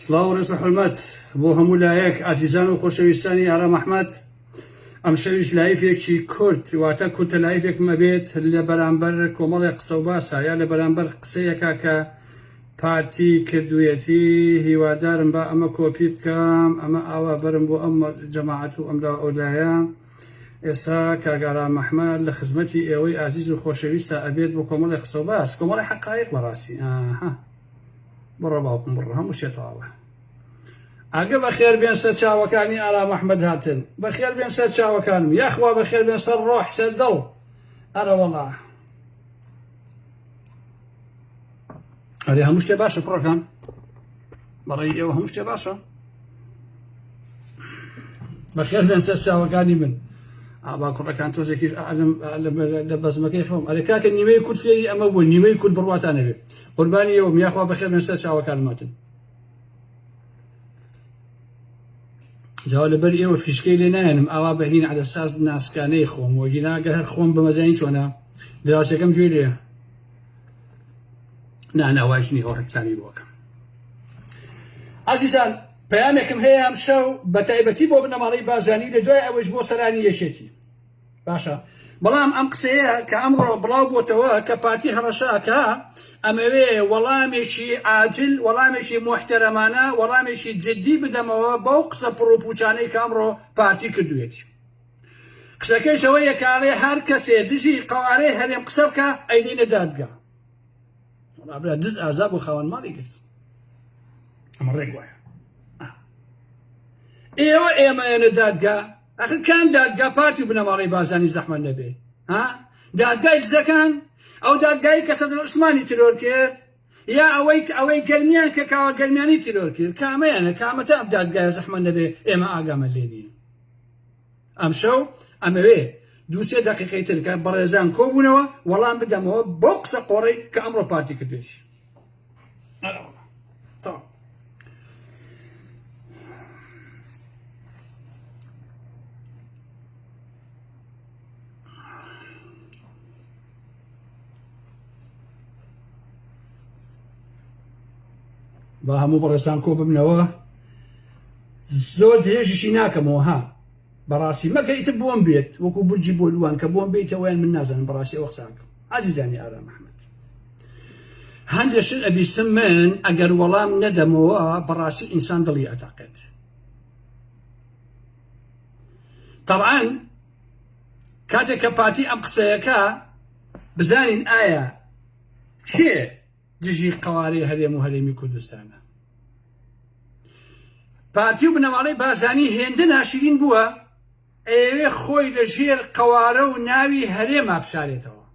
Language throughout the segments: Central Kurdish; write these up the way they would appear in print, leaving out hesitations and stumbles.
سڵاو و ڕێز و حورمەت بۆ هەموو لایەک ئازیزان و خۆشەویستانی ئارام ئەحمەد ئەمشەویش live ێکی کورت واتە کورتە live ێکم ئەبێت لە بەرامبەر کۆمەڵێک قسە و باسە یا لە بەرامبەر قسەیەکە کە پارتی کردوویەتی هیوادارم با ئەمە کۆپی بکەم ئەمە ئاوا بەرم بۆ ئەم جەماعەت و ئەملا ئەولایە ئێسا کاک ئارام ئەحمەد لە خزمەتی ئێوەی ئازیز و خۆشەویستا ئەبێت بۆ کۆمەڵێک قسە و باس کۆمەڵی حەقایق بەڕاستی ئاها بڕۆ باوکم بڕۆ هەموو شتێ تەواوە. ئەگە بەخێر بێن سەر چاوەکانی ئارام ئەحمەد هاتن بەخێر بێن سەر چاوەکانم یاخوا بەخێر بێن سەر ڕۆح سەر دڵ ئەرەوەڵا ئەرێ هەموو شتێ باشە کوڕەکان بەڕێی ئێوە هەموو شتێ باشە بەخێر بێن سەر چاوەکانی من ئابا کوڕەکان تۆزێکیش لە بەزمەکەی خۆم ئەرێ کاکە نیوەی کورد فێری ئەمە بوو نیوەی کورد بڕواتان نەبێ قوربانی ئێوەم یاخوا بەخێر بێن سەر چاوەکانماتن جاوا لەبەر ئێوە فیشکەی لێ نایەنم ئاوا بەهین عەلە ساز ناسکانەی خۆم وەگینا گەر هەر خۆم بمەزانی چۆنە دراوسێکەم گوێی لێ نا نا وایش نییە ئەو ڕێکلامی بۆکەم ئازیزان پەیامێکم هەیە ئەمشەو بە تایبەتی بۆ بنەماڵەی بازانی لە دوای ئەوەیش بۆ سەرانی یەکێتی باشە بەڵام ئەم قسەیە کە ئەمڕۆ بڵاو بۆتەوە کە پارتی هەڕەشە ئەکا ئەمەوێ وەڵامێکی عاجل وەڵامێکی موحتەرەمانە وەڵامێکی جدی بدەمەوە بەو قسە پڕوپوچانەی کە ئەمڕۆ پارتی کردوێتی قسەکەیش ئەوەیە کە ئەڵێ هەر کەسێ دژی قەوارەی هەرێم قسە بکا ئەیدەینە دادگا وەڵا برا دز ئازا بۆ خاوەن ماڵی گرت ئەمە ڕێک وایە ئێوە ئێمەیەنە دادگا ئەخر کام دادگا پارتی و بنەماڵەی بازانی زەحمەت نەبێ ها دادگای دزەکان ئەو دادگایی کە سەدر عوسمانی ترۆر کرد یا ئەوەی ئەوەی گەرمیان کە کاوە گەرمیانی ترۆر کرد کامەیانە کامەتە ئەم دادگایە زەحمەت نەبێ ئێمە ئاگامە لێ نییە ئەمشەو ئەمەوێ دووسێ دقیقەی تر کە بەڕێزان کۆبوونەوە وەڵام بدەمەوە بەو قسە قۆڕەی کە ئەمڕۆ پارتی کردێتی با هەموو بەڕێزان کۆ ببنەوە زۆر درێژیشی ناکەمەوە ها بەڕاستی مەگەر ئیتر بۆم بێت وەکو بورجی بۆلوان کە بۆم بێتەوە یان من نازانم بەڕاستی ئەوە قسانکەم ئازیزانی ئارام ئەحمەد هەندێک شت ئەبیسم من ئەگەر وەڵام نەدەمەوە بەڕاستی ئینسان دڵی ئەتاقێت طبعا کاتێک کە پارتی ئەم قسەیەکە بزانین ئایا کێ دژی قەوارەی هەرێم و هەرێمی کوردستانە پارتی و بنەماڵەی بارزانی هێندە ناشرین بووە ئەیەوێ خۆی لە ژێر قەوارە و ناوی هەرێما بشارێتەوە.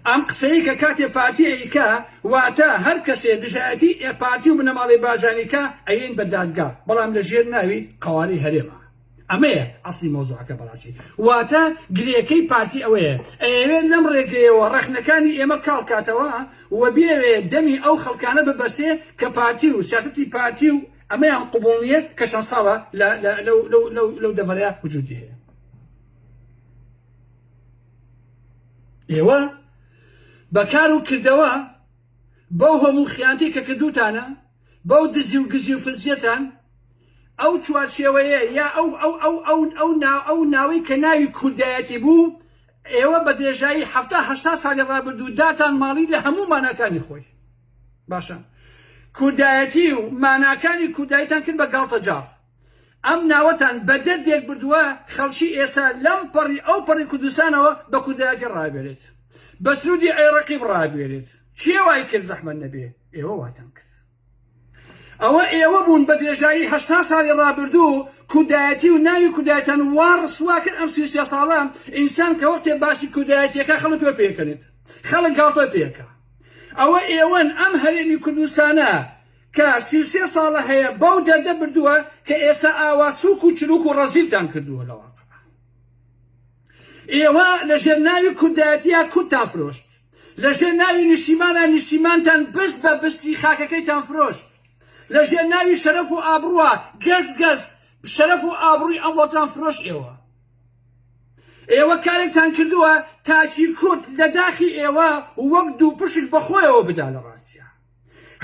ئەم قسەی کە کاتێ پارتی ئەیکا واتە هەر کەسێ دژایەتی پارتی و بنەماڵەی بارزانی کا ئەیەین بە دادگا بەڵام لە ژێر ناوی قەوارەی هەرێما. ئەمەیە ئەسڵی مەوزوعەکە بەڕاستی واتە گرێکەی پارتی ئەوەیە ئەیەوێت لەم ڕێگەیەوە ڕەخنەکانی ئێمە کاڵ کاتەوە و بیەوێ دەمی ئەو خەڵکانە ببەسێ کە پارتی و سیاسەتی پارتی و ئەمەیان قبوڵ نییە کە چەند ساڵە لەو دەڤەرە وجودی هەیە. ئێوە بە کار و کردەوە بەو هەموو خیانەتەی کە کردوتانە بەو دزی و گزی و فزیەتان ئەو چوارچێوەیە یا ئەو ئەو ئەو ئەو ئەو نا ئەو ناوەی کە ناوی کوردایەتی بوو ئێوە بە درێژایی حەفتا هەشتا ساڵی ڕابردوو داتان ماڵی لە هەموو ماناکانی خۆی باشە کوردایەتی و ماناکانی کوردایتان کرد بە گاڵتەجاڕ ئەم ناوەتان بە دەردێک بردووە خەڵکی ئێسا لەم پەڕی ئەو پەڕی کوردستانەوە بە کوردایەتی ڕابێرێت بە سرودی ئەی ڕەقیب ڕابێرێت کێ وای کرد زەحمەت نەبێ ئێوە واتان کرد ئەوە ئێوە بوون بە درێژایی هەشتا ساڵی ڕابردوو کوردایەتی و ناوی کوردایەتان وا ڕسوا کرد ئەم 33 ساڵە ئینسان کە وەختێ باسی کوردایەتیەکە خەڵک پێ پێکەنێت خەڵک گاڵتە پێکە ئەوە ئێوەن ئەم هەرێمی کوردستانە کە 33 ساڵە هەیە بەو دەردە بردووە کە ئێسا ئاوا سوک و چروک و ڕەزیلتان کردووە لە واقع ئێوە لەژێر ناوی کوردایەتیا کوردتان فرۆشت لەژێر ناوی نیشتیمانا نیشتیمانتان بست بە بستی خاکەکەیتان فرۆشت لەژێر ناوی شەرەف و ئابڕوە گەز گەز شەرەف و ئابڕوی ئەم وڵاتان فرۆشت ئێوە ئێوە کارێکتان کردووە تاکی کورد لە داخی ئێوە وەک دوو پشک بەخۆیەوە بدا لە ڕاستیا.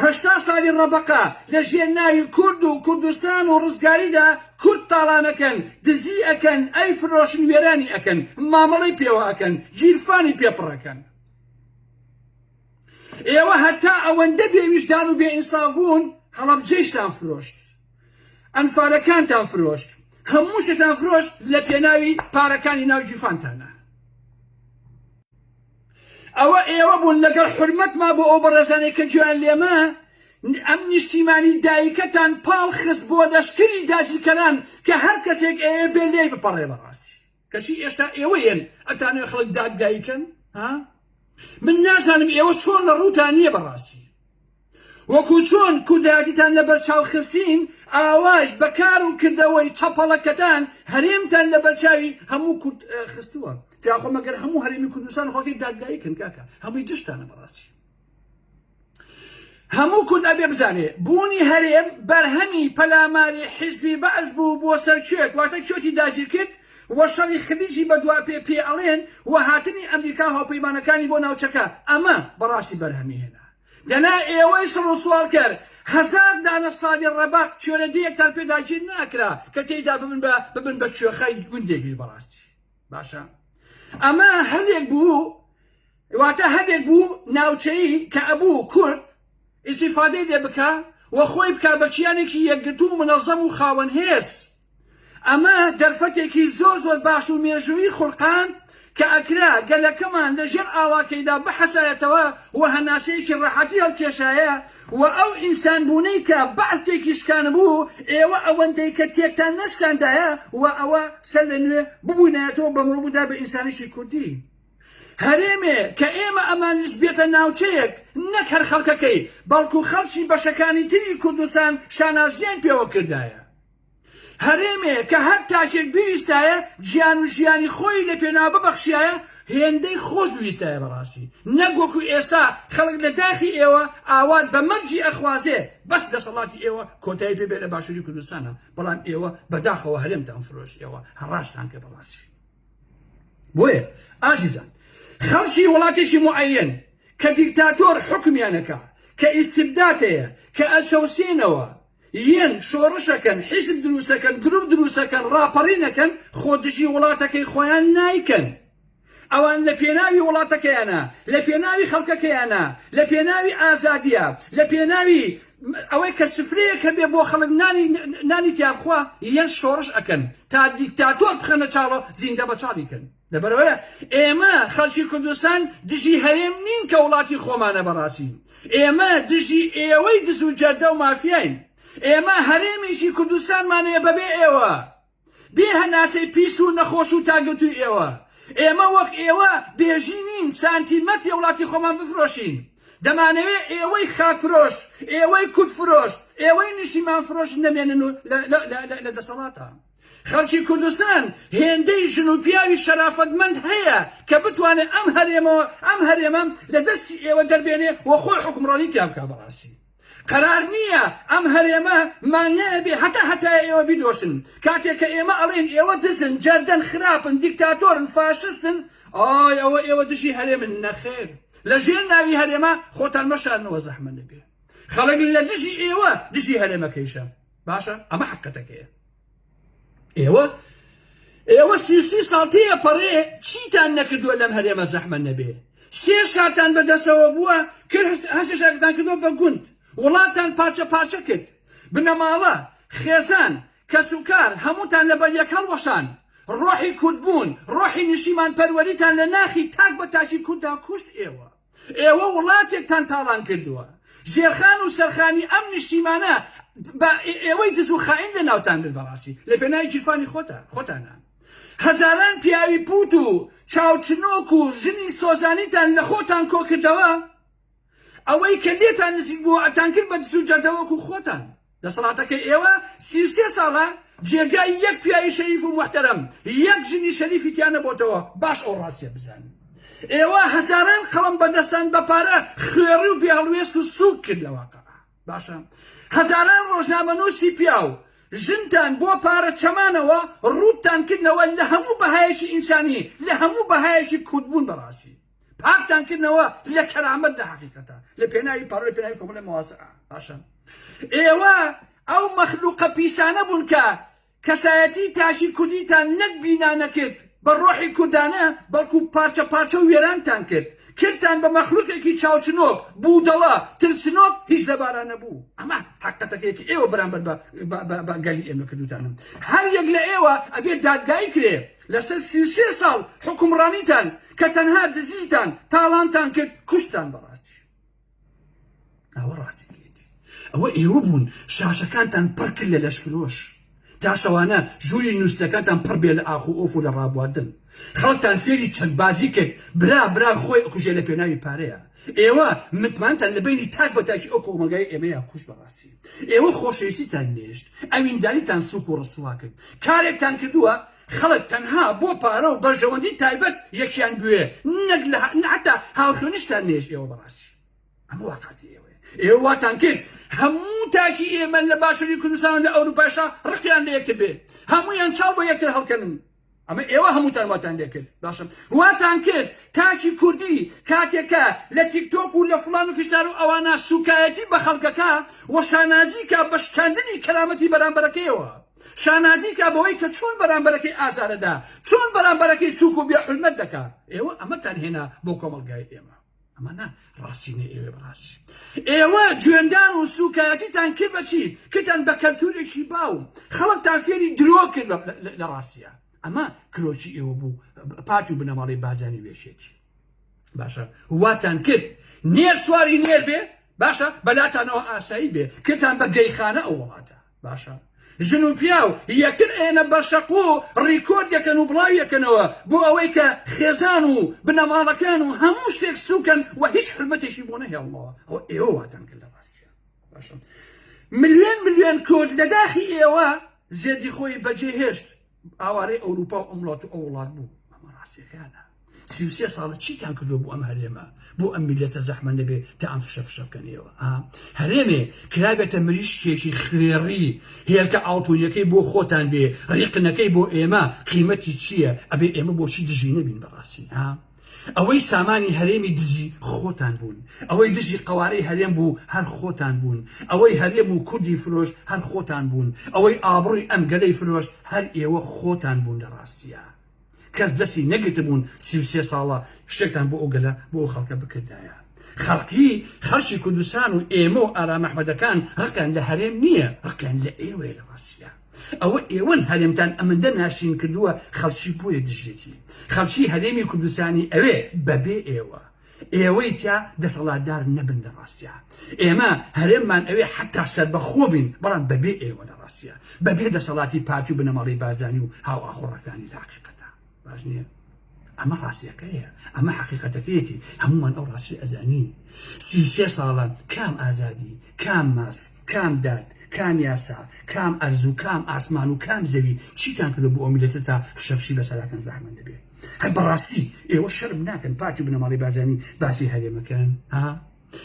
80 ساڵی ڕەبەقە لە ژێر ناوی کورد و کوردستان و ڕزگاریدا کورد تاڵانەکەن، دزی ئەکەن، ئەیفرۆشن وێرانی ئەکەن، مامەڵەی پێوە ئەکەن، گیرفانی پێ پڕەکەن. ئێوە هەتا ئەوەندە بێ ویژدان و بێ ئینساف بوون هەڵەبجەیشتان فرۆشت. ئەنفالەکانتان فرۆشت هەموو شتان فرۆشت لە پێناوی پارەکانی ناو گیرفانتانە. ئەوە ئێوە بوون لەگەڵ حورمەتما بۆ ئەو بەڕێزانەی کە گوێیان لێمە ئەم نیشتیمانی دایکەتان پاڵ خست بۆ لەشکری داگیرکەران کە هەر کەسێک ئەیەوێ بێ لێی بپەڕێ بەڕاستی کەچی ئێشتا ئێوە یەن ئەتانەوێ خەڵک دادگایی کەن ها من نازانم ئێوە چۆن لە ڕووتان نییە بەڕاستی وەکو چۆن کوردایەتیتان لەبەرچاو خستین، ئاواش بە کار و کردەوەی چەپەڵەکەتان هەرێمتان لەبەرچاوی هەموو کورد خستووە. جا خۆ مەگەر هەموو هەرێمی کوردستان خۆکەی دادگایی کەن کاکە، هەمووی دژتانە بەڕاستی. هەموو کورد ئەبێ بزانێ بوونی هەرێم بەرهەمی پەلاماری حیزبی بەعس بوو بۆ سەر کوێت، واتە کوێتی داگیر کرد و شەڕی خلیجی بەدوا پێ پێ ئەڵێن و هاتنی ئەمریکا هاوپەیمانەکانی بۆ ناوچەکە، ئەمە بەڕاستی بەرهەمی هێنا. دەنا ئێوەی سڕ و سواڵکەر هەزار دانە ساڵی ڕەبەق کوێرە دێیەکتان پێ داگیر ناکرا کە تێیدا ببن بە ببن بە کوێخای گوندێکیش بەڕاستی باشە ئەمە هەلێک بوو واتە هەلێک بوو ناوچەیی کە ئەبوو کورد ئیسیفادەی لێ بکا و خۆی بکا بە کیانێکی یەکگرتوو و منەزەم و خاوەن هێز ئەمە دەرفەتێکی زۆر زۆر باش و مێژوویی خولقاند کە ئەکرا گەلەکەمان لە ژێر ئاڵاکەیدا بحەسایەتەوە و هەناسەیەکی ڕەحەتی هەڵکێشایە و ئەو ئینسان بوونەی کە بەعس تێکی شکانبوو ئێوە ئەوەندەی کە تێکتان نەشکاندایە و ئەوە سەر لە نوێ ببوونایەتەوە بە مرۆڤ بودا بە ئینسانێکی کوردی. هەرێمێ کە ئێمە ئەمانویست بێتە ناوچەیەک نەک هەر خەڵکەکەی بەڵکو خەڵکی بەشەکانی تری کوردستان شانازیان پێوە کردایە. هەرێمێ کە هەر تاکێک بویستایە گیان و ژیانی خۆی لە پێناو ببەخشیایە هێندەی خۆش بویستایە بەڕاستی نەک وەکو ئێستا خەڵک لە داخی ئێوە ئاوات بە مەرگی ئەخوازێ بەس دەسەڵاتی ئێوە کۆتایی پێ بێ لە باشوری کوردستانا بەڵام ئێوە بەداخەوە هەرێمتان فرۆشت ئێوە هەڕاجتان کرد بەڕاستی بۆیە ئازیزان خەڵکی وڵاتێکی معەیەن کە دیکتاتۆر حوکمیانەکا کە ئیستبداد هەیە کە ئەچەوسێنەوە یەن شۆڕشەکەن حیزب دروسەکەن گروپ دروسەکەن ڕاپەڕینەکەن خۆ دژی وڵاتەکەی خۆیان نایکەن ئەوان لە پێناوی وڵاتەکەیانە لە پێناوی خەڵکەکەیانە لە پێناوی ئازادیە لە پێناوی ئەوەی کە سفرەیەک هەبێ بۆ خەڵک نانی نانی تیا بخوا یەن شۆڕش ئەکەن تا دیکتاتۆر بخەنە چاڵۆ زیندە بە چاڵی کەن لەبەرئەوەیە ئێمە خەڵکی کوردستان دژی هەرێم نین کە وڵاتی خۆمانە بەڕاستی ئێمە دژی ئێوەی دز و جەردە و مافیاین ئێمە هەرێمێکی کوردستانمان هەیە بەبێ ئێوە بێ هەناسەی پیس و نەخۆش و تاگرتووی ئێوە ئێمە وەک ئێوە بێژی نین سانتیمەتری وڵاتی خۆمان بفرۆشین دەمانەوێ ئێوەی خاکفرۆش ئێوەی کوردفرۆش ئێوەی نیشتیمانفرۆش نەمێنن و لە دەسەڵاتە خەڵکی کوردستان هێندەی ژن و پیاوی شەرافەتمەند هەیە کە بتوانێ ئەم هەرێمەوە ئەم هەرێمە لە دەستی ئێوە دەربێنێ و خۆی حوکمڕانی تیا بکا بەڕاستی قەرار نییە ئەم هەرێمە مانایە بێ هەتا هەتایە ئێوە بیدۆشن کاتێک کە ئێمە ئەڵێن ئێوە دزن جەردەن خراپن دیکتاتۆرن فاشستن ئای ئەوە ئێوە دژی هەرێمن نەخێر لە ژێر ناوی هەرێمە خۆتان مەشارنەوە زەحمە نەبێ خەڵک لە دژی ئێوە دژی هەرێمەکەیشە باشە ئەمە حقەتەکەیە ئێوە ئێوە سی ساڵ تێپەڕێ چیتان نەکردووە لەم هەرێمە زەحمە نەبێ سێ شارتان بەدەسەوە بووە کرد هەسێ شارتان کردووە بە گوند وڵاتان پارچە پارچە کرد بنەماڵە خێزان کەسوکار هەمووتان لەبەر یەک هەڵوەشان ڕۆحی کوردبوون ڕۆحی نیشتیمان پەروەریتان لە ناخی تاک بە تاکی کورددا کوشت ئێوە ئێوە وڵاتێکتان تاڵان کردووە، ژێرخان و سەرخانی ئەم نیشتیمانە بە ئێوەی دز و خائین لە ناوتان برد بەڕاستی لە پێناوی گیرفانی خۆتان خۆتانە هەزاران پیاوی پوت و چاوچنۆک و ژنی سۆزانیتان لە خۆتان کۆکردەوە ئەوەی کە لێتان نزیک بووە ئەتان کرد بە دز و جەردە وەکو خۆتان دەسەڵاتەکەی ئێوە 33 ساڵە جێگای یەک پیاوی شەریف و موحتەرەم یەک ژنی شەریفی تیا نەبۆتەوە باش ئەو ڕاستیە بزانن ئێوە هەزاران قەڵەم بەدەستان بە پارە خوێڕی و بێهەڵوێست و سوک کرد لە واقع باشە هەزاران ڕۆژنامەنووسی پیاو ژنتان بۆ پارە چەمانەوە ڕووتتان کردنەوە لە هەموو بەهایەکی ئینسانی لە هەموو بەهایەکی کوردبوون بەڕاستی. پاکتان کردنەوە لە کەرامەت لە حەقیقەتە لە پێناوی پارە لە پێناوی کۆمەڵی مەوازعە باشە ئێوە ئەو مەخلوقە پیسانە بوون کە کەسایەتی تاکی کوردیتان نەک بینا نەکرد بە ڕۆحی کوردانە بەڵکو پارچە پارچە و وێرانتان کرد کردتان بە مەخلوقێکی چاوچنۆک بودەڵە ترسنۆک هیچ لەبارا نەبوو ئەمە حەقەتەکەیە کە ئێوە بەرامبەر بە بە گەلی ئێمە کردوتانم هەر یەک لە ئێوە ئەبێ دادگایی کرێ لەسەر 33 ساڵ حکومڕانیتان کە تەنها دزیتان تاڵانتان کرد کوشتان بەڕاستی ئەوە ڕاستەکەیەتی ئەوە ئێوە بوون شاشەکانتان پڕ کرد لە لەشفرۆش تا شەوانە ژووری نووسەکانتان پڕ بێ لە ئاخ و ئۆف و لە ڕابواردن خەڵکتان فێری چەکبازی کرد برا برا خۆی ئەکوژێ لە پێناوی پارەیە ئێوە متمانتان لە بینی تاک بە تاکی ئەو کۆمەڵگای ئێمەیە کوشت بەڕاستی ئێوە خۆشەویستیتان نێشت ئەوینداریتان سوک و ڕسوا کرد کارێکتان کردووە خەڵک تەنها بۆ پارە و بەرژەوەندی تایبەت یەکیان بوێ نەک لە حتا هاوخوێنیشتان نێش ئێوە بەڕاستی ئەمە واقعەتی ئێوەیە ئێوە واتان کرد هەموو تاکی ئێمە لە باشووری کوردستان و لە ئەوروپاشا ڕقیان لە یەکتر بێ هەموویان چاو بۆ یەکتر هەڵکەنن ئەمە ئێوە هەمووتان واتان لێ کرد باشە واتان کرد تاکی کوردی کاتێکە لە تیکتۆک و لە فلان و فیسار و ئەوانە سوکایەتی بە خەڵکەکە و شانازی کە بە شکاندنی کەرامەتی بەرامبەرەکەیەوە شانازی کا بەوەی کە چۆن بەرامبەرەکەی ئازارەدا، چۆن بەرامبەرەکەی سوک و بێ حورمەت دەکا، ئێوە ئەمەتان هێنا بۆ کۆمەڵگای ئێمە. ئەمە نا ڕاستینەی ئێوەیە بەڕاستی. ئێوە جوێندان و سوکایەتیتان کرد بە چی؟ کردتان بە کەلتورێکی باو، خەڵکتان فێری درۆ کرد لە ڕاستیا. ئەمە کرۆکی ئێوە بوو، پارتی و بنەماڵەی بارزانی و یەکێتی. باشە واتان کرد نێر سواری نێر بێ، باشە بەلاتانەوە ئاسایی بێ، کردتان بە گەیخانە ئەو وڵاتە. باشە ژن و پیاو یەکتر ئەیەنە بەرشەق و record دەکەن و بڵاوی ئەکەنەوە بۆ ئەوەی کە خێزان و بنەماڵەکان و هەموو شتێک سوکەن و هیچ حرمەتێکی بۆ نەهێڵنەوە ئەوە ئێوە واتان کرد لە ڕاستیا باشە ملیۆن ملیۆن کورد لە داخی ئێوە زێدی خۆی بەجێ هێشت ئاوارەی ئەوروپا و ئەم وڵات و ئەو وڵات بوو. ئەمە ڕاستیەکانە. 33 ساڵە چیتان کردووە بۆ ئەم هەرێمە بۆ ئەم میلەتە زەحمە نەبێ تا ئەم فشە فشە بکەن ئێوە ها هەرێمێ کرابێتە مریشکێکی خوێڕی هێلکە ئاڵتونیەکەی بۆ خۆتان بێ ڕیقنەکەی بۆ ئێمە قیمەتی چییە ئەبێ ئێمە بۆچی دژی نەبین بەڕاستی ها ئەوەی سامانی هەرێمی دزی خۆتان بوون، ئەوەی دژی قەوارەی هەرێم بوو هەر خۆتان بوون، ئەوەی هەرێم و کوردی فرۆشت هەر خۆتان بوون، ئەوەی ئابڕوی ئەم گەلەی فرۆشت هەر ئێوە خۆتان بوون لە ڕاستیا کەس دەستی نەگرتبوون 33 ساڵە شتێکتان بۆ ئەو گەلە بۆ ئەو خەڵکە بکردایە خەڵکی خەڵکی کوردستان و ئێمە و ئارام ئەحمەدەکان ڕقیان لە هەرێم نییە ڕقیان لە ئێوەیە لە ڕاستیا. ئەوە ئێوەن هەرێمتان ئەمەندە ناشرین کردووە خەڵکی بۆیە دژیەتی خەڵکی هەرێمی کوردستانی ئەوێ بەبێ ئێوە ئێوەی تیا دەسەڵاتدار نەبن لە ڕاستیا ئێمە هەرێممان ئەوێ حتا سەربەخۆ بین بەڵام بەبێ ئێوە لە ڕاستیا بەبێ دەسەڵاتی پارتی و بنەماڵەی بارزانی و هاوئاخوڕەکانی لە حەقیقەتا باش نییە ئەمە ڕاستیەکەیە ئەمە حەقیقەتەکەیەتی هەمومان ئەو ڕاستی ئەزانین 33 ساڵە کام ئازادی کام ماف کام داد کام یاسا کام ئەرز و کام ئاسمان و کام زەوی چیتان کردو بۆ ئەو میلەتە تا فشەفشی بەسەراکەن زەحمەت نەبێ هەر بەڕاستی ئێوە شەرم ناکەن پارتی و بنەماڵەی بارزانی باسی هەرێمەکەن ها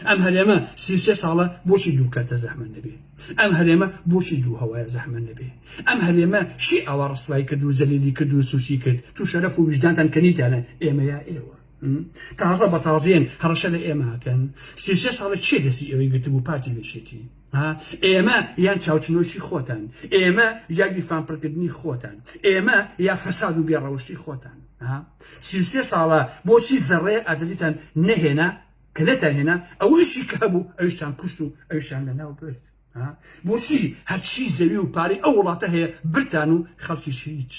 ئەم هەرێمە 33 ساڵە بۆچی دوو کەرتە زەحمەت نەبێ ئەم هەرێمە بۆچی دوو هەوایە زەحمەت نەبێ ئەم هەرێمە شی ئاوا ڕسوای کرد و زەلیلی کرد و سوچی کرد تو شەرەف و ویژدانتان کەنیتانە ئێمە یا ئێوە تازە بە تازیێن هەڕەشە لە ئێمە هەکەن 33 ساڵە چێ دەستی ئێوەی گرتبوو پارتی وێشێتی ئێمە یان چاوچنۆکی خۆتان ئێمە یا گیرفانپڕکردنی خۆتان ئێمە یا فەساد و بێڕەوشتی خۆتان 33 ساڵە بۆچی زەڕێ ئازادیتان نەهێنا کە نەتان هێنا ئەوەیشی کە هەبوو ئەویشتان کوشت و ئەویشتان لەناو برد بۆچی هەرچی زەوی و پارەی ئەو وڵاتە هەیە برتان و خەڵکیش هیچ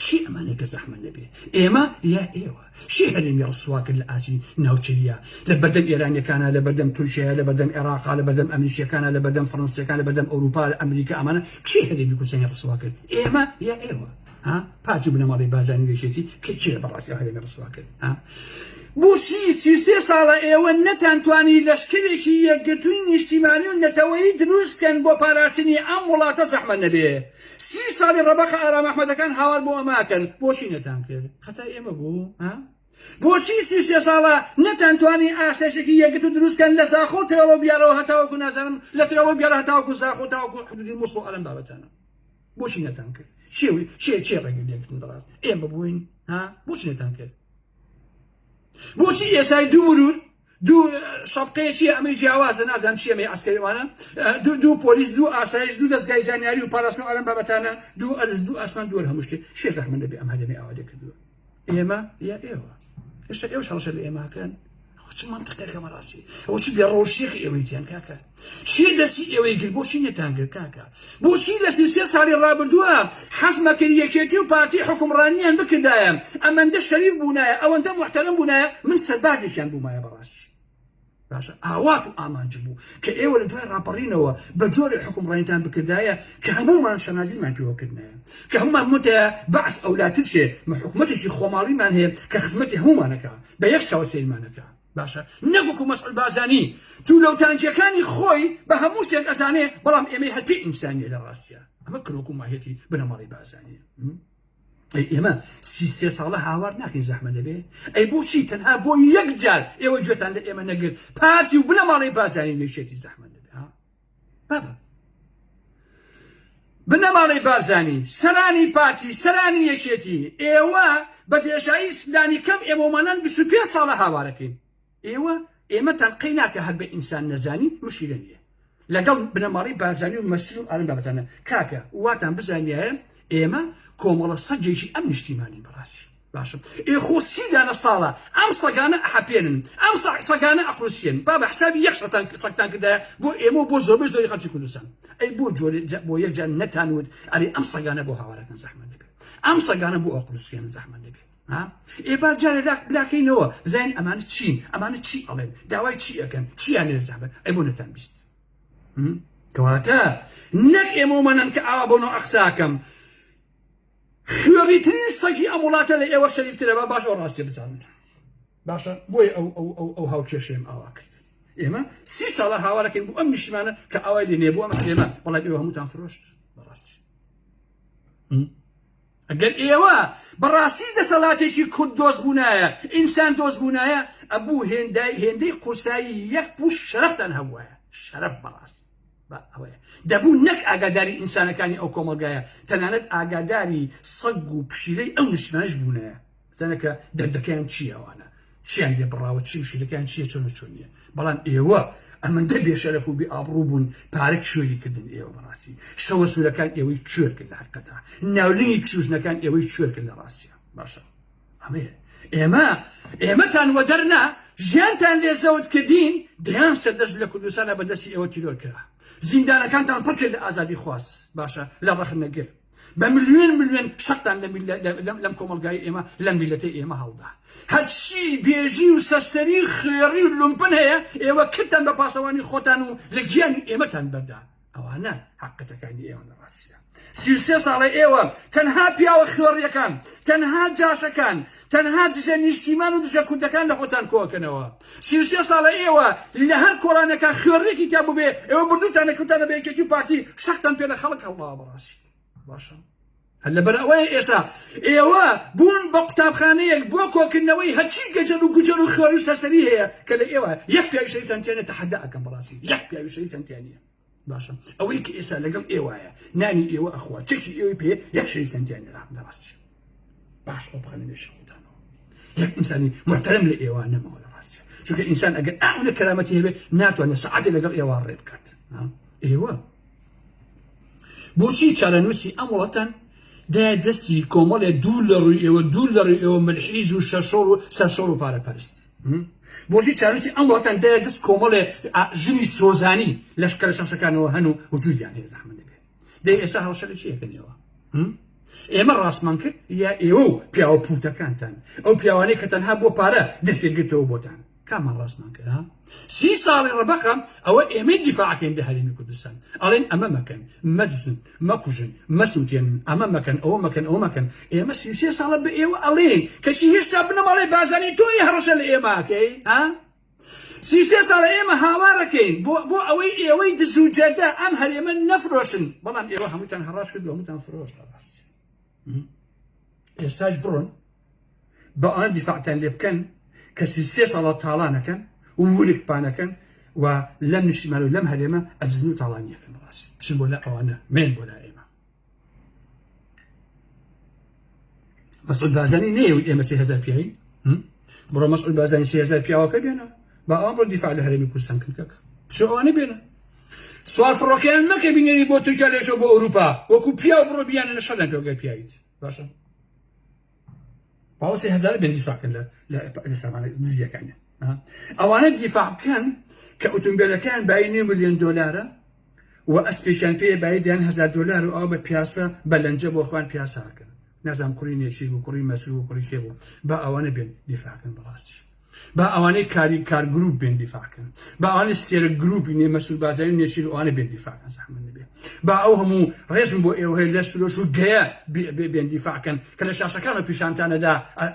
چی ئەمانەی کە زەحمەت نەبێ ئێمە یا ئێوە چی هەرێمی ڕسوا کرد لە ئاسی ناوچەیە لە بەردەم ئێرانیەکانە لە بەردەم تورکیا لە بەردەم عێراقا لە بەردەم ئەمریکیەکانە لە بەردەم فڕەنسیەکان لە بەردەم ئەوروپا لە ئەمریکا ئەمانە چی هەرێمی کوردستانی ڕسوا کرد ئێمە یا ئێوە ها پارتی و بنەماڵەی بارزانی و یەکێتی کە کێ بەڕاستی ئەو هەرێمی ڕسوا کرد ها بۆچی 33 ساڵە ئێوە نەتانتوانی لەشکرێکی یەکگرتووی نیشتیمانی و نەتەوەیی دروست کەن بۆ پاراستنی ئەم وڵاتە زەحمەت نەبێ سی ساڵی ڕەبەقە ئارام ئەحمەدەکان هاوار بۆ ئەمە ئەکەن بۆچی نەتان کرد خەتای ئێمە بوو ها بۆچی 33 ساڵە نەتانتوانی ئاسایشێکی یەکگرتوو دروست کەن لە زاخۆ تێڵۆ بیارەوە هەتاوەکو نازانم لە تێڵۆ بیارە هەتاوەکو زاخۆ تاوەکو حدودی موسڵ ئەلەم بابەتانە بۆچی نەتان کرد چێ چێ چێ ڕێگەی لێگرتن بەڕاست ئێمە بووین ها بۆچی نەتان کرد؟ بۆچی ئێسای دوو مرور دوو شەپقەیە چیە ئەمەی جیاوازە نازانم چیە ئەمەی عەسکەری وانە دوو دوو پۆلیس دوو ئاسایش دوو دەزگای زانیاری و پاراستن و ئەم بابەتانە دوو ئەرز دوو ئاسمان دووەر هەموو شتێ شێ زەحمەت نەبێ ئەم هەرێمی ئاوا لێ کردووە ئێمە یا ئێوە هێشتا ئێوەش هەڵەشە لە ئێمەکەن ئەوە چ مەنتقێکە بەڕاستی ئەوە چ بێڕەوشیەکی ئێوەی تیان کاکە کێ دەستی ئێوەی گرت بۆچی نەتان گرت کاکە بۆچی لە 33 ساڵی ڕابردووە حەزمەکرد یەکێتی و پارتی حکومڕانیان بکردایە ئەمەندە شەریف بوونایە ئەوەندە محتەرم بوونایە من سەربازێکیان بوومایە بەڕاستی باشە ئاوات و ئامانج بوو کە ئێوە لە دوای ڕاپەڕینەوە بە جۆرێ حکومڕانیتان بکردایە کە هەموومان شەنازیمان پێوە کردنایە کە هەموومان متە بەعس ئەولاتر شێ مە حکومەتێکی خۆماڵیمان هەیە کە خزمەتی هەموومانەکە بە یەک چاو سەیرمانەکە باشە نەک وەکو مەسعود بارزانی تولەوتانجیەکانی خۆی بە هەموو شتێک ئەزانێ بەڵام ئێمەی هەر پێ ئینسانیە لە ڕاستیە ئەمە کرۆک و ماهیەتی بنەماڵەی بارزانیە ئەی ئێمە 33 ساڵە هاوار ناکەین زەحمە نەبێ ئەی بۆچی تەنها بۆ یەک جار ئێوە گوێتان لە ئێمە نەگرت پارتی و بنەماڵەی بارزانی و یەکێتی زەحمە نەبێ ها بابە بنەماڵەی بارزانی، سەرانی پارتی، سەرانی یەکێتی، ئێوە بە درێژایی لانی کەم ئێمەومانان 25 ساڵە هاوارەکەین. ئێوە ئێمەتان قەی ناکە هەر بە ئینسان نەزانی مشکلە نییە. لەگەڵ بنەماڵەی بارزانی و مەسرور و ئارام بابەتانە کاکە واتان بزانیایە ئێمە کۆمەڵە سەگێکی ئەم نیشتیمانین بەڕاستی. باشە ئێ خۆ سی دانە ساڵە ئەم سەگانە ئەحەپێنن ئەم سەگانە ئەقروسکێن بابە حسابی یەک سەتان سەگتان کردایە بۆ ئێمە و بۆ زۆربەی زۆری خەڵکی کوردستان ئەی بۆ جۆرێ بۆ یەک جار نەتان وت ئەرێ ئەم سەگانە بۆ هاوارەکەن زەحمەت نەبێ ئەم سەگانە بۆ ئەقروسکێن زەحمەت نەبێ ها ئێ با جارێ لاکەینەوە بزانین ئەمانە چین ئەمانە چی ئەڵێن داوای چی ئەکەن چیان لێ زەحمەت ئەی بۆ نەتان بیست کەواتە نەک ئێمەومانن کە ئاوا بۆ نۆ ئەقساکەم خوێڕیترین سەگی ئەم وڵاتە لە ئێوە شەریفترە با باش ئەو ڕاستیە بزانن باشە بۆیە ئەو ئەو ئەو ئەو هاوکێشەیەم ئاوا کرد ئێمە سی ساڵە هاوارەکەین بۆ ئەم نیشتمانە کە ئاوای لێ نێ بۆ ئەم هەرێمە بەڵام ئێوە هەمووتان فرۆشت بەڕاستی ئەگەر ئێوە بەڕاستی دەسەڵاتێکی کورد دۆست بوونایە ئینسان دۆست بوونایە ئەبوو هێندای هێندەی قورسایی یەک پوش شەرەفتان هەبوایە شەرەف بەڕاستی با ئەوەیە دەبوو نەک ئاگاداری ئینسانەکانی ئەو کۆمەڵگایە تەنانەت ئاگاداری سەگ و پشیلەی ئەو نیشتمانەش بوونایە بزانە کە دەردەکەیان چییە ئەوانە چیان لێ بڕاوە چی مشکلەکەیان چییە چۆن و چۆن نییە بەڵام ئێوە ئەمەندە بێشەرەف و بێ ئابڕوو بوون پارە کوێری کردن ئێوە بەڕاستی شەوە سوورەکان ئێوەی کوێر کرد لە حەقیقەتا ناولنگی کچ و ژنەکان ئێوەی کوێر کرد لە ڕاستیا باشە ئەمەیە ئێمە ئێمەتان وەدەرنا ژیانتان لێ زەوت کردین دەیان سەردەشت لە کوردستانە بە دەستی ئێوە تیرۆر کرا زیندانەکانتان پڕ کرد لە ئازادی خواز باشە لە ڕەخنەگر بە ملیۆن ملیۆن شەقتان لەم کۆمەڵگای ئێمە لەم میلەتەی ئێمە هەڵدا هەرچی بێژی و سەرسەری خوێڕی و لومپن هەیە ئێوە کردتان بە پاسەوانی خۆتان و لە گیانی ئێمەتان بەردا ئەوانە حەقیقەتەکانی ئێوەن لە ڕاستیا 33 ساڵە ئێوە تەنها پیاوە خوێڕیەکان تەنها جاشەکان تەنها دژە نیشتیمان و دژە کوردەکان لە خۆتان کۆکەنەوە 33 ساڵە ئێوە لە هەر کۆڵانێکا خوێڕیەکی تا ببێ ئێوە بردوتانە کردتانە بە یەکێتی و پارتی شەقتان پێ لە خەڵک هەڵداوە بەڕاستی باشە هەر لەبەر ئەوەیە ئێسا ئێوە بوون بە قوتابخانەیەک بۆ کۆکردنەوەی هەرچی گەجەل و گوجەل و خوێڕی و سەرسەری هەیە کە لە ئێوە یەک پیاوی شەریفتان تیا نیە تەحەدا ئەکەم بەڕاستی یەک پیاوی شەریفتان تیا نیە باشە ئەوەی کە ئێستا لەگەڵ ئێوایە نانی ئێوە ئەخوا چەکی ئێوەی پێ یەک شەریفتان تیا نیە لە ڕاستی باش ئەو بخەنە مێشکی خۆتانەوە یەک ئینسانی محتەرم لە ئێوە نەماوە لە ڕاستی چونکە ئینسان ئەگەر ئەونە کەرامەتی هەبێ ناتوانێت سەعاتێ لەگەڵ ئێوە ڕێ بکات ئێوە بۆچی چارەنووسی ئەم وڵاتان دایە دەستی کۆمەڵێ دوور لە ڕووی ئێوە دوور لە ڕووی ئێوە ملحیز و شەشۆڕ و سەرشۆڕ و پارەپەرست بۆچی چارەنووسی ئەم وڵاتان دایە دەست کۆمەڵێ ژنی سۆزانی لەشکە لە شاشەکانەوە هەن و وجودیان هەیە زەحمەت نەبێ دەی ئێستا هەڕەشە لە کێ ئەکەن ئێوە ئێمە ڕاستمان کرد یا ئێوە و پیاوە پوتەکانتان ئەو پیاوانەی کە تەنها بۆ پارە دەستێک گرتەوە بۆتان کامان ڕاستمان کرد ها سی ساڵی ڕەبەقە ئەوە ئێمەی دیفاعەکەین لە هەرێمی کوردستان ئەڵێن ئەمە مەکەن مەدزن مەکوژن مەسووتێنن ئەمە مەکەن ئەوە مەکەن ئەوە مەکەن ئێمە 33 ساڵە بە ئێوە ئەڵێن کەچی هێشتا بنەماڵەی بارزانی تۆی هەڕەشە لە ئێمە ئەکەی ها 33 ساڵە ئێمە هاوارەکەین بۆ بۆ ئەوەی ئێوەی دز و جەردە ئەم هەرێمە نەفرۆشن بەڵام ئێوە هەمووتان هەڕاش کرد و هەمووتان فرۆشت بەڕاستی ئێستاش بڕۆن بە ئەوان دیفاعتان لێ بکەن کە 33 ساڵە تاڵانەکەن و ورگ پانەکەن و لەم نیشتیمان و لەم هەرێمە ئەدزن و تاڵانیەکەن بەڕاستی بچن بۆ لا ئەوانە مێن بۆ لا ئێمە مەسعود بارزانی نەیەوت ئێمە 3000 پیاوین. بڕۆ مەسعود بارزانی 3000 پیاوەکە بێنە با ئەوان بڕۆ دیفاع لە هەرێمی کوردستان کەن کاکە بچۆ ئەوانە بێنە سوار فڕۆکەیان مەکە بینێری بۆ تورکیا لێشەوە بۆ ئەوروپا وەکو پیاو بڕۆ بیانە لە شەڕیان پێوەگەر پیاویت باشە باوەسی هەزار بێن دیفاع کەن لە سامانە دزیەکانیان ئەوانە دیفاع بکەن کە ئۆتۆمبیلەکان بای نێ ملیۆن دۆلارە و ئەسپێکیان پێ بای دەیان هەزار دۆلار و ئەوە بە پیاسە بە لەنجە بۆ خوان پیاساکەن نازانم کوڕی نێچیر بوو کوڕی مەسرور بوو کوڕی کێ بوو با ئەوانە بێن دیفاع کەن بەڕاستی با ئەوانەی کاری کار گروپ بێن دیفاع کەن با ئەوانەی ستێرە گروپی نێ مەسرور بارزانی و نێچیر و ئەوانە بێن دیفاع کەن زەحمەت نەبێ با ئەو هەموو ڕێزم بۆ ئێوە هەیە لەش فرۆش و گەیە بێن دیفاع کەن کە لە شاشەکانەوە پیشانتانەدا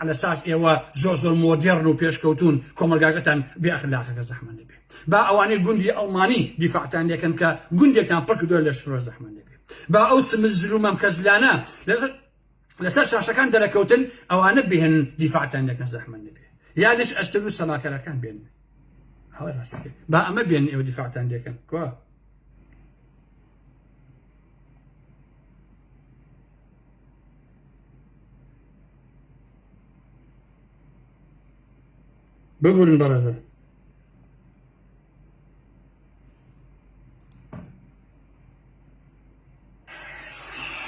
لە ساز ئێوە زۆر زۆر مۆدێڕن و پێشکەوتون کۆمەڵگاکەتان بێ ئەخلاقەکە زەحمەت نەبێ با ئەوانەی گوندی ئەڵمانی دیفاعتان لێکەن کە گوندێکتان پڕ کردووە لەش فرۆش زەحمەت نەبێ با ئەو سمل زل و مەمکەزلانە لەسەر شاشەکان دەرەکەوتن ئەوانە بهێنن دیفاعتان لەکەن زەحمەت نەبێ یا لەش ئەشتر و سەماکەرەکان بێن ئەوە ڕاستەکەی با ئەمە بێن ئێوە دیفاعتان لێکەن کوا ببورن بەڕێزە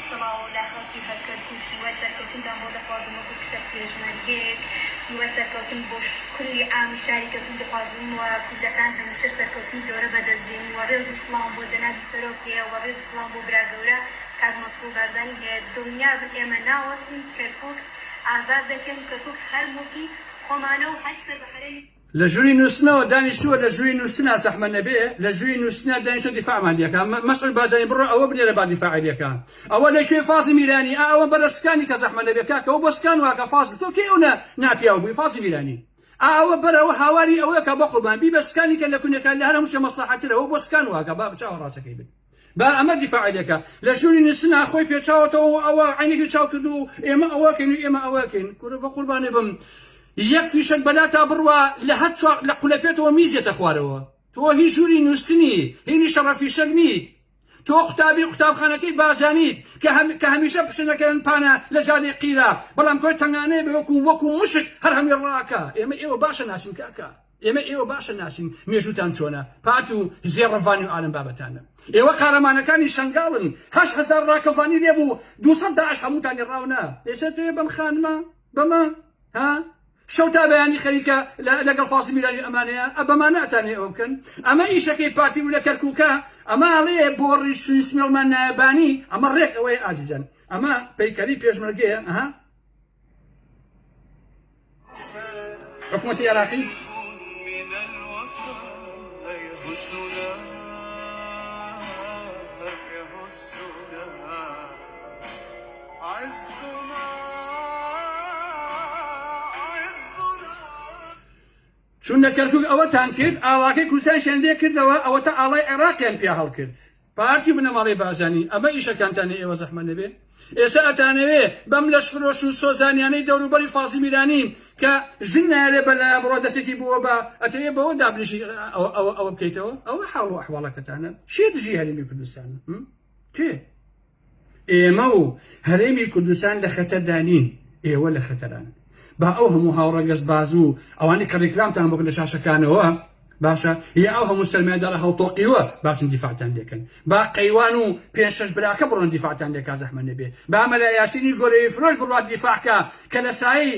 سڵاو لە خەڵکی هەر کەرکوک هیوای سەرکەوتنتان بۆ دەخوازم وەکو کچە پێشمەرگەیەک هیوای سەرکەوتن بۆ کولی عامی شاری کەرکوک دەخوازم و کوردەکان هەمیشە سەرکەوتنی گەورە بەدەست بێنن و ڕێز و سڵاوم بۆ جەنابی سەرۆک هەیە و ڕێز و سڵاوم بۆ برا گەورە کاک مەسرور بارزانی هەیە دڵنیابن ئێمە ناوەستین کەرکوک ئازاد دەکەین کەرکوک هەر موڵکی خۆمانە و هەر سەر بە هەرێمی لە ژووری نووستنەوە دانیشتووە لە ژووری نووستنا زەحمەت نەبێ لە ژووری نووستنا دانیشتووە دیفاعمان لێکا مەسعود بارزانی بڕۆ ئەوە بنێرە با دیفاعی لێکا ئەوە لە کوێ فازڵ میرانی ئا ئەوە بەرە سکانی کە زەحمەت نەبێ کاکە ئەوە بۆ سکان واکە فازڵ تۆ کەی ئەونە ناپیاو بووی فازڵ میرانی ئا ئەوە بەرە ئەوە هاواری ئەوە کە بە قوربان بی بە سکانی کە لە کونێکا لە هەر هەموو شتێ مەسڵەحەترە ئەوە بۆ سکان واکە با چاوە ڕاستەکەی بن با ئەمە دیفاعی لێکا لە ژووری نووستنا خۆی پێچاوەتەوە و ئەوە عەینێکی چاو کردو و ئێمە ئەوەکەین و ئێمە ئەوەکەین کورە بە قوربانێ بم یەک فیشەک بەلاتا بڕوا لە هەر چوار لە قولەپێتەوە میزێتە خوارەوە تۆ هی ژووری نووستنی هینی شەڕە فیشەک نیت تۆ قوتابی قوتابخانەکەی بازانیت کە هەم کە هەمیشە پشتەکەن پانە لە جادەی قیرە بەڵام کۆی تەنگانەیە بێ وەکو وەکو مشک هەر هەمی ڕاکە ئێمە ئێوە باشە ناسین کاکە ئێمە ئێوە باشە ناسین مێژووتان چۆنە پارت و زێڕەڤانی و ئالەم بابەتانە ئێوە قارەمانەکانی شەنگاڵن 8000 ڕاکەڤانی لێ بوو 200 داعش هەمووتانی ڕاونا ئێستا تۆ بەم خانمە بەمە ها شەو تا بەیانی خەریکە لەگەڵ فاسی میرانی ئەمانەیە ئە بەمانە ئەتانێ ئەوە بکەن ئەمە ئیشەکەی پارتی بوو لە کەرکووکە ئەمە ئەڵێ بۆ ڕیشوی سمێڵمان نایەبانی ئەمە ڕێک ئەوەیە ئازیزان ئەمە پەیکەری پێشمەرگەیە ئەها حکومەتی عێراقی چون لە کەرکک ئەوەتان کرد ئاڵاکەی کوردستانیشیان لێ کردەوە ئەوەتا ئاڵای عێراقیان پیا هەڵکرد پارتی و بنەماڵەی بارزانی ئەمە ئیشەکانتانە ئێوە زەحمەت نەبێ ئێستا ئەتانەوێ بەم لەشفرۆش و سۆزانیانەی دەوروبەری فازڵی میرانی کە ژن نایەوێ بەلایە بڕۆ دەستێکی بۆوە بە ئەتەوێ بەوە دابنیشی ئەوە ئەوە بکەیتەوە ئەوە حاڵ و ئەحواڵەکەتانە کێ دژی هەرێمی کوردستانە کێ ئێمە و هەرێمی کوردستان لە خەتەردا نین، ئێوە لە خەتەران. با ئەو هەموو هاوڕەگەزباز و ئەوانەی کە ڕیکلامتان بۆ کرد لە شاشەکانەوە، باشە، یا ئەو هەموو سەرمایەدارە هەڵتۆقیوە باچن دیفاعتان لێکەن. با قەیوان و پێنج شەش براکە بڕۆن دیفاعتان لێکا زەحمەت نەبێ. با مەلا یاسینی گۆرەوی فرۆش بڕوات دیفاع کا کە لە سایەی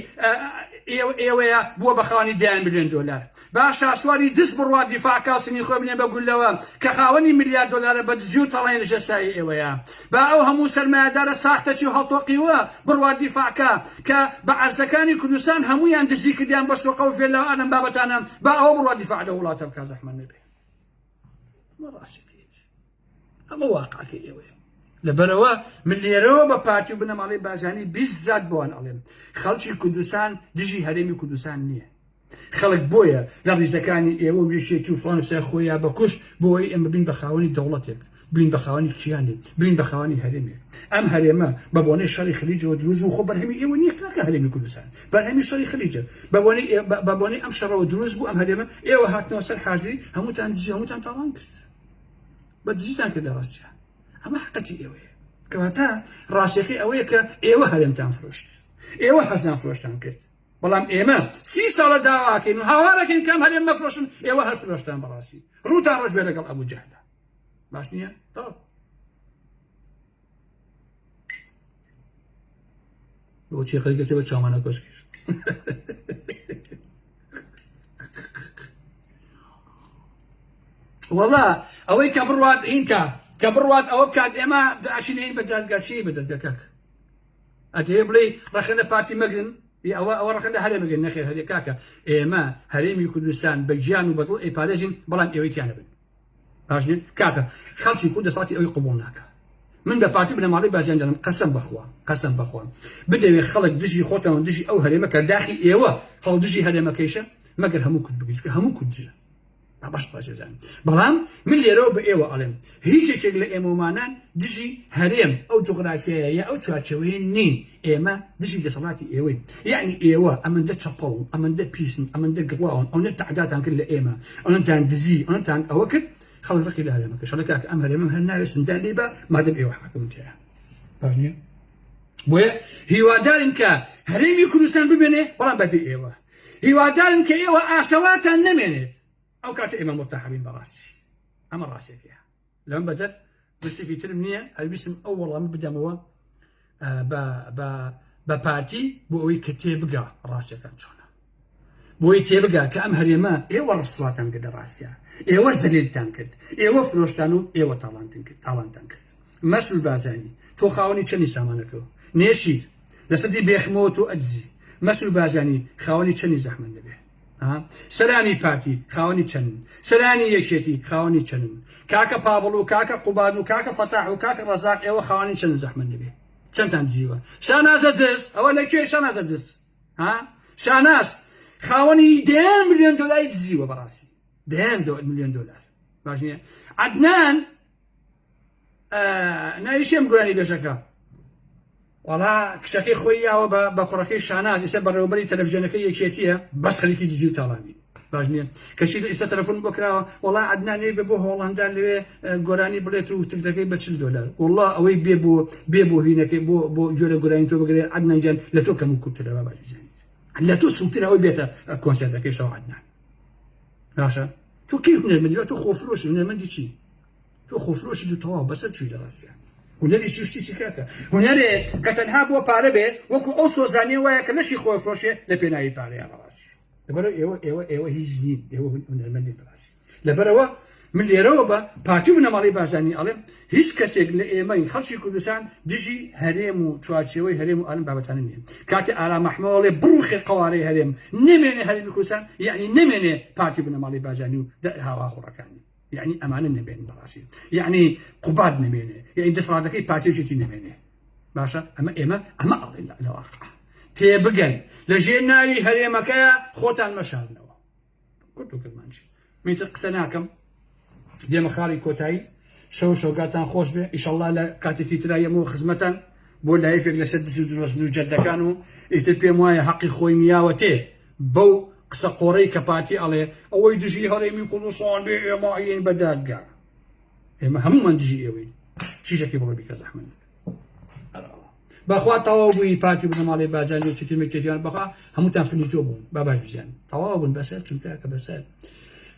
ئێوەیە بووە بە خاوەنی دەیان ملیۆن دۆلار. با شاسواری دز بڕوات دیفاع کا سنگی خۆی بنێ بە گوللەوە کە خاوەنی ملیار دۆلارە بە دزی و تاڵانی لەژێر سایەی ئێوەیە. با ئەو هەموو سەرمایەدارە ساختەچی و هەڵتۆقیوە بڕوات دیفاع کا کە بە عەرزەکانی کوردستان هەموویان دزی کردیان بە شوقە و ڤێلا و ئالەم بابەتانە با ئەوە بڕوات دیفاع لەو وڵاتە بکا زەحمەت نەبێ. ئەمە ڕاستیەکەیەتی. ئەمە واقعەکەی ئێوەیە. لەبەرئەوە من لێرەوە بە پارتی و بنەماڵەی بارزانی بیززات بۆوان ئەڵێم خەڵکی کوردستان دژی هەرێمی کوردستان نییە. خەڵک بۆیە لە ڕیزەکانی ئێوە و یەکێتی و فڵان و فسار خۆیا بە کوشت بۆ ئەوەی ئێمە بین بە خاوەنی دەوڵەتێک، بین بە خاوەنی کیانێک، بین بە خاوەنی هەرێمێک. ئەم هەرێمە بە بۆنەی شەڕی خلیجەوە دروست بوو، خۆ بەرهەمی ئێوە نییە کاکە هەرێمی کوردستان بەرهەمی شەڕی خلیجە. بە بۆنەی بە بۆنەی ئەم شەڕەوە دروست بوو ئەم هەرێمە، ئێوە هاتنەوە سەر حازری هەمووتان دزی هەمووتان تاڵان کرد. بە دزیتان کرد لە ڕاستیا. ئەمە حەقەتی ئێوەیە. کەواتە ڕاستیەکەی ئەوەیە کە ئێوە هەرێمتان فرۆشت. ئێوە هەزان فرۆشتان کرد. بەڵام ئێمە سی ساڵە داواکەین و هاوارەکەین کەم هەرێم مەفرۆشن ئێوە هەر فرۆشتان بەڕاستی ڕووتان ڕەش بێ لەگەڵ ئەبوو جەهلە باش نییە تەواو بۆچی خەریکە چێ بە چاوانە کۆشکیش وەڵا ئەوەی کە بڕوات هینکە کە بڕوات ئەوە بکات ئێمە داچینین بە دادگا چی بە دەستگا کاک ئەتەوێ بڵێی ڕەخنە لە پارتی مەگرن ئەوە ئەوە ڕەخنە لە هەرێم بگرن نەخێر هەرێ کاکە ئێمە هەرێمی کوردستان بە گیان و بەدڵ ئەیپارێزین بەڵام ئێوەی تیانە بن باش نیە کاکە خەڵکی کورد دەسەڵاتی ئەوی قبوڵ ناکە من بە پارتی بنەماڵەی بازیان دەڵێم قەسەم بەخوا قەسەم بەخوا بدەوێ خەڵک دژی خۆتان و دژی ئەو هەرێمە کە داخی ئێوە خەڵک دژی هەرێمەکەیشە مەگەر هەموو کورد بگریت کە هەموو کورد دژە باش باش دەزانم بەڵام من لێرەوە بە ئێوە ئەڵێم هیچ یەکێک لە ئێمەمانان دژی هەرێم ئەو جوغرافیایە یا ئەو چوارچێوەیە نین ئێمە دژی دەسەڵاتی ئێوەین یعنی ئێوە ئەمەندە چەپەڵ ئەمەندە پیسن ئەمەندە گڵاون ئەوەندە تەعداتان کرد لە ئێمە ئەوەندەتان دزی ئەوەندەتان ئەوە کرد خەڵک ڕقی لە هەرێمەکە شەڵە کاکە ئەم هەرێمەم هەر ناوێ سندان لێ بە مادەم ئێوە حاکمن تێیە باش نییە بۆیە هیوادارین کە هەرێمی کوردستان بمێنێ بەڵام بەبێ ئێوە هیوادارم کە ئێوە ئاسەوارتان نەمێنێت ئەو کاتە ئێمە مورتاحەبین بەڕاستی ئەمە ڕاستێکەیە لەم بەدەر شتێکی ترم نییە هەرویستم ئەو وەڵامە بدەمەوە بە پارتی بۆ ئەوەی کە تێبگا ڕاستیەکان چۆنە بۆی تێبگا کە ئەم هەرێمە ئێوە ڕسواتان کرد لە ڕاستیا ئێوە زەلیلتان کرد ئێوە فرۆشتان و ئێوە تاڵانتن کرد تاڵانتان کرد مەسول بازانی تۆ خاوەنی چەندی سامانەکەەوە نێچیر لەسەدی بێخمەوە تۆ ئەدزی مەسول بازانی خاوەنی چەندی زەحمەت دەبێ سەرانی پارتی خاوەنی چەندن سەرانی یەکێتی خاوەنی چەندن کاکە پاڤڵ و کاکە قوباد و کاکە فەتاح و کاکە ڕەزاق ئێوە خاوەنی چەند زەحمەت دەبێ چەندتان دزیوە شانازە دز ئەوە لە کوێ شانازە دز ها شاناز خاوەنی دەیان ملیۆن دۆلاری دزیوە بەڕاستی دەیان ملیۆن دۆلار باش نییە عەدنان ناوی شێم گۆرانی بێژەکە وەڵا کچەکەی خۆی یاوە بە کوڕەکەی شاناز ئێستا بەڕێوەبەری تەلەڤزیۆنەکەی یەکێتیە بەس خەریکی دزی و تاڵانی باش نییە کەچی ئێستا تەلەفۆن بۆ کراوە وەڵا عەدنان لێ بێ بۆ هۆڵندا لەوێ گۆرانی بڵێت و تکتەکەی بە 40 دۆلار وەڵا ئەوەی بێ بۆ بێ بۆ هینەکەی بۆ بۆ گوێ لە گۆرانی تۆ بگرێ عەدنان گیان لە تۆ کەم و کورترە با باش بزانیت لە تۆ سوکتر ئەوەی بێتە کۆنسێرتەکەی شەو عەدنان باشە تۆ کەی هونەرمەندی تۆ خۆفرۆشی هونەرمەندی چی تۆ خۆفرۆشی دوو تەواو بەسەر چووی لە ڕاستیا هونەری چی شتی چی کاکە هونەرێ کە تەنها بۆ پارە بێ وەکو ئەو سۆزانیە وایە کە لەشی خۆی فرۆشێ لە پێناوی پارەیە بەڕاستی لەبەرەوە ئێوە ئێوە ئێوە هیچ نین ئێوە هونەرمەند نین بەڕاستی لەبەرەوە من لێرەوە بە پارتی و بنەماڵەی بارزانی ئەڵێم هیچ کەسێک لە ئێمەی خەڵکی کوردستان دژی هەرێم و چوارچێوەی هەرێم و ئەم بابەتانە نییە کاتێ ئارام ئەحمەد ئەڵێ بڕوخێ قەوارەی هەرێم نەمێنێ هەرێمی کوردستان یعنی نەمێنێ پارتی بنەماڵەی بارزانی و هاواخوڕەکانی یعنی ئەمانە نەمێنن بەڕاستی یعنی قوباد نەمێنێ یعنی دەسەڵاتەکەی پارتیەکێتی نەمێنێ باشە ئەمە ئێمە ئەمە ئەڵێن لە واقع تێبگەن لە ژێر ناوی هەرێمەکەیە خۆتان مەشارنەوە کورت و کرمانجی میتر قسە ناکەم دێمە خاڵی کۆتایی شەو شەوگاتان خۆش بێ ئیشەڵڵا لە کاتێکی ترا یەمەوە خزمەتان بۆ live ێک لەسەر دز و درۆزن و جەردەکان و ئیتر پێم وایە هەقی خۆی میاوەتێ بەو قسە قۆڕەی کە پارتی ئەڵێ ئەوەی دژی هەرێمی کوردستان بێ ئێمە ئەیەین بە دادگا ئێمە هەموومان دژی ئێوەین چیشەکەی بڕۆ بیکە زەحمەت بەخوا تەواو بووی پارتی بنەماڵەی باجان یەکێتی مەکێتیان بەخوا هەمووتان فنیتۆ بوون با باش بزانن تەواو بوون بەسەر چونکە کە بەسەر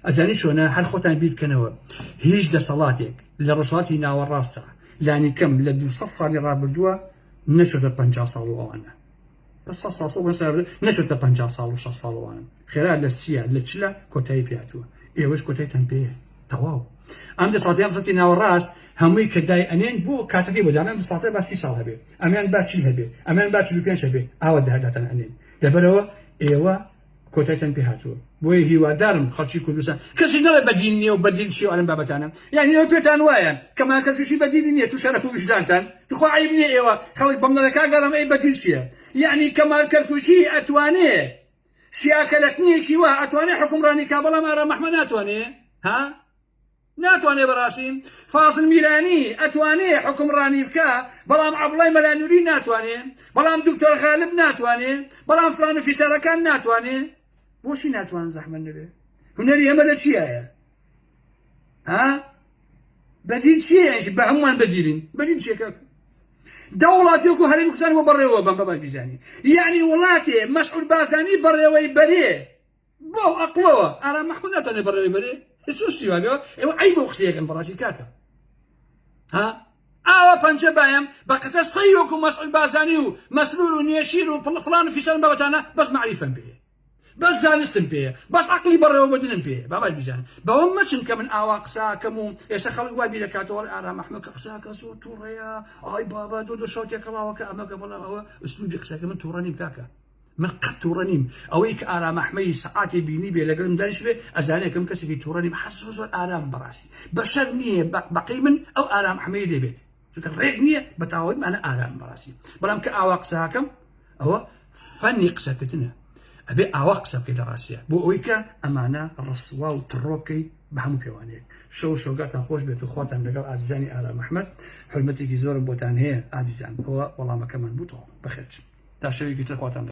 ئەزانی چۆنە هەر خۆتان بیر بکەنەوە هیچ دەسەڵاتێک لە ڕۆژهەڵاتی ناوەڕاستە لانی کەم لە 200 ساڵی ڕابردووە نەچۆتە 50 ساڵ و ئەوانە بە سە ساڵ سەد ساڵ نەچۆتە 50 ساڵ و 60 ساڵ وانە خێرا لە سیە لە چلە کۆتایی پێاتووە ئێوەش کۆتایتان پێ تەواو ئەم دەسەڵاتیان ڕەتی ناوەڕاست هەمووی کە دای ئەنێن بۆ کاتەکەی بۆ دانان دەسەڵاتە با سی ساڵ هەبێ ئەمیان با چل هەبێ ئەمیان با 45 هەبێ ئاوا داداتان ئەنێن لەبەرەوە ئێوە کۆتایتان پێ هاتووە بۆیە هیوادارم خەڵکی کوردستان کەسیش نەڵێ بەدیل نییە و بەدیل چیە ئەم بابەتانە یعنی ئێوە پێتان وایە کەمال کەرکوکی بەدیلی نییە تو شەرەف و ویژدانتان تخوا عەیب نییە ئێوە خەڵک بەم دەڵێ کاک ئارام ئەی بەدیل چییە یعنی کەمال کەرکوکی ئەتوانێ شیاکەلەکنیەکی وا ئەتوانێ حوکمڕانی کا بەڵام ئارام ئەحمەد ناتوانێ ها ناتوانێ بەڕاستی فازل میرانی ئەتوانێ حوکمڕانی بکا بەڵام عەبڵای مەلا نوری ناتوانێ بەڵام دکتۆر غالب ناتوانێ بەڵام فلان و فیسارەکان ناتوانێ بۆچی ناتوان زەحمەت نەبێ هونەری ئەمە لە چیایە ها بەدیل چییە بە هەمووان بەدیلین بەدیل چیە کاک؟ دە وڵاتی وەکو هەرێمی کوردستان بۆ بەڕێوە بەم بەبای بیزانی یعنی وڵاتێ مەسعود بازانی بەڕێوەی بەرێ بۆ ئەقڵەوە ئارام مەحمود ناتوانێت بەڕێوەی بەرێ چۆن شتی وابێ ئێوە عەیبە و قسەیەکەن بەڕاستی کاکە ها ئاوا پەنجە بایم بە قسە سەی وەکو مەسعود بازانی و مەسرور و نێشیر و فڵان و فیسان بابەتانە بەس مەعریفەم پێ بەس زانستم پێیە بەس عەقڵی بەڕێوەبردنم پێیە باباش بیزانن بەوە مەچن کە من ئاوا قساکەم و ئێستا خەڵک وا بیرەکاتەوە ئارام ئەحمەد کە قساکە زۆر تووڕەیە ئای بابا دۆ دۆ شەو تێکەڵاوەکە ئەمەکە بەڵام ئەوە ئسلوبی قسەکە من تووڕە نیم کاکە من قەت تووڕە نیم ئەوەی کە ئارام ئەحمەی سەعاتێ بینی بێ لەگەڵم دانیش بێ ئەزانێ کەم کەسێکی تووڕە نیم حەز زۆر زۆر ئارام بەڕاستی بەشەر نییە بەقەی من ئەو ئارام ئەحمەی لێ بێت چونکە ڕێک نییە بە تەواوی مانە ئارام بەڕاستی بەڵام کە ئاوا قسەکەم ئەوە فەنی قسەکردنە ئەبێ ئاوا قسە بکەیت لە ڕاستە بۆ ئەوەی کە ئەمانە ڕسوا و تڕۆ بکەی بە هەموو پێوانەیەک شەو شەوگاتان خۆش بێت و خواتان لەگەڵ ئازیزانی ئارام ئەحمەد حرمەتێکی زۆرم بۆتان هەیە ئازیزان ئەوە وەڵامەکەمان بوو تەواو بەخێرچن تا شەوێکی تر خواتان.